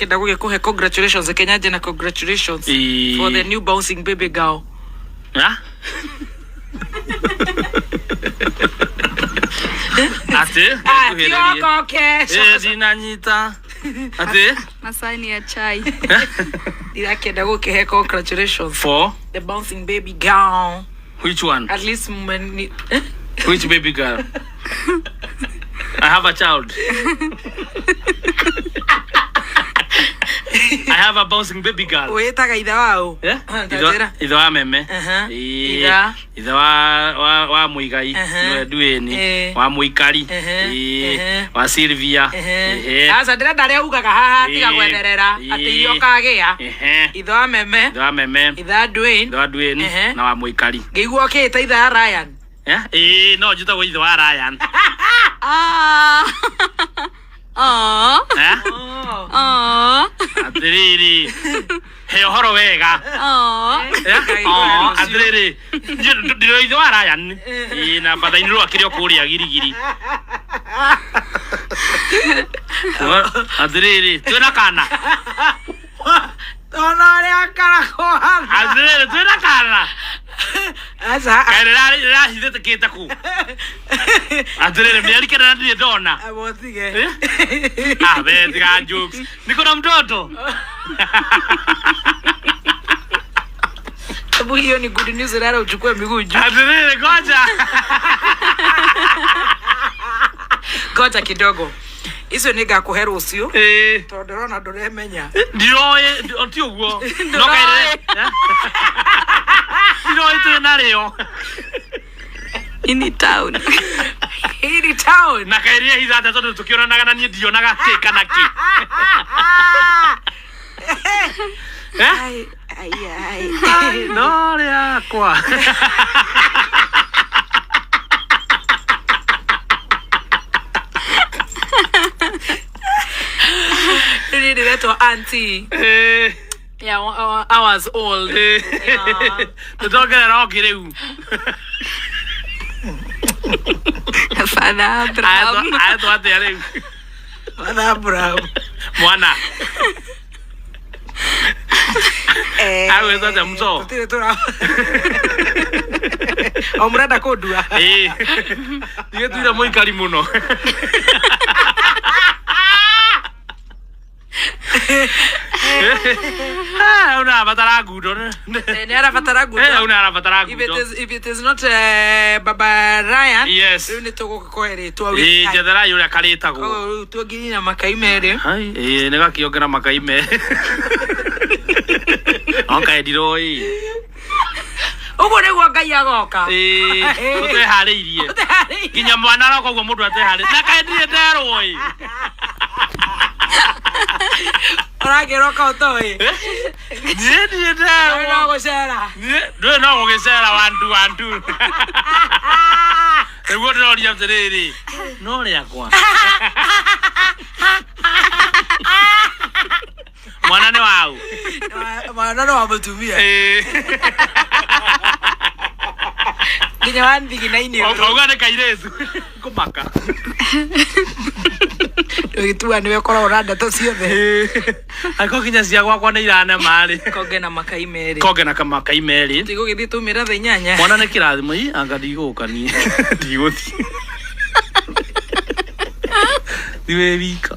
Ndĩrakĩenda gũgĩkũhe congratulations Kenya na congratulations Ĩĩ. for the new bouncing baby girl. Ah? Atĩ? Ah, Nguhĩrĩrie. tioko kesho. Eh, ndinanyita. Atĩ? Masani ya chai. Ndĩrakĩenda gũkĩhe congratulations For the bouncing baby girl. which one? At least many, eh? Which baby girl? I have a child. I have a bouncing baby girl. Wĩtaga ithe waũ? Eh? Ah, Ithe njĩra. ithe wa meme. Aha. Ĩĩ. Itha. Ithe wa Muigai, Aha. nĩwe Duane, Ĩĩ. wa Muikari, Ehe. Ĩĩ. Ehe. Wa Sylvia. Ehe. Aca ndĩrenda arĩa ugaga haha tiga Ĩĩ. gwetherera Ĩĩ. atĩ iria ũkagĩa. Ehe. Ithe wa meme, Ithe wa meme, ithe wa Dwayne, ithe wa Duane Ehe. na wa Muikari. Ngĩigua ũkĩĩta ithe wa Ryan. Eh? Ĩĩ, no njĩtagwo ithe wa Ryan. Ah. Aw. Eh? Oh. Aw. Atĩrĩrĩ, he ũhoro wega. Aw. Eh? Oh, atĩrĩrĩ, ndĩrĩ ithe wa Ryan. Ĩĩ, na bathainĩ rwakĩrĩ o kũrĩa girigiri. Atĩrĩrĩ, twĩna kana. Tona ũrĩa karagwo haha. Atĩrĩrĩ, twĩna kana. Aca. Kaĩ rĩrahithĩkĩte kũ? Atĩrĩrĩ, mĩeri kenda na ndirĩ ndona. Abotige. Eh? Ah, we tiga jokes. Niko na mtoto. Hebu hiyo ni good news, rara uchukue miguu juu. Atĩrĩrĩ, ngoja. Ngoja kidogo. Icio nĩ ngakũhe rũciũ Ĩĩ. tondũ ndĩrona ndũremenya. Ndiroĩ, ti ũguo. No kaĩ ndiroĩ twĩ narĩo. In town. Hii ni town. Na kaĩ rĩehitha atĩa tondũ tũkĩonanaga na niĩ ndionaga kĩ kana kĩ. Eh? Ai, ai, ai. Ai, no rĩakwa. Rĩu niĩ ndĩretwo auntie. Ĩĩ. Yeah, hours old. Ĩĩ. Nĩtongerera ũngĩ rĩu. Father Abraham. Aetwo atĩa rĩu? Father Abraham. Mwana. Eh, Agwĩtwo atĩa mto? Tũtirĩ tũra. O mũrenda kũndua. Ĩĩ. Ndigĩtuire mũikari mũno. Ah, una arabatara ngundo. Eh, nĩ arabatara ngundo. Eh, una arabatara If it ngundo. is, if it is not Baba Ryan, Yes. rĩu nĩ tũgũkũhe rĩtwa Ĩĩ, njetherai ũrĩa karĩtagwo. Rĩu tuonginya makai merĩ. Hai, ĩĩ, nĩ gakĩongera makai me. Oka ndiroĩ. Ũguo nĩguo Ngai agoka. Ĩĩ, ũteharĩirie. Nginya mwana aroka ũguo mũndũ ateharĩirie. Na kaĩ ndirĩ nderwo ĩ. Ũrakĩroka ũtoĩ. Niĩ ndirĩ nderwo. No gũcera. Ndũĩ no gũgĩcera wandu wandu. Nĩguo ndĩroria atĩrĩrĩ, no rĩakwa. Mwana nĩ waũ? Mwana nĩ wa mũtumia. Ĩĩ. Nginya wa nthigina-inĩ. Ũkauga nĩ kairĩtu. Kũmaka. Ũgĩtua nĩwe ũkoragwo na ndeto ciothe. Angĩkorwo nginya cia gwakwa nĩ iranema rĩ. Konge na makai merĩ. Konge na makai merĩ. Tigũgĩthiĩ tũmĩra thaa inyanya. Mwana nĩ kĩrathimo ĩ anga ndigũka niĩ. Ndigũthiĩ. Thiĩ wĩ wika.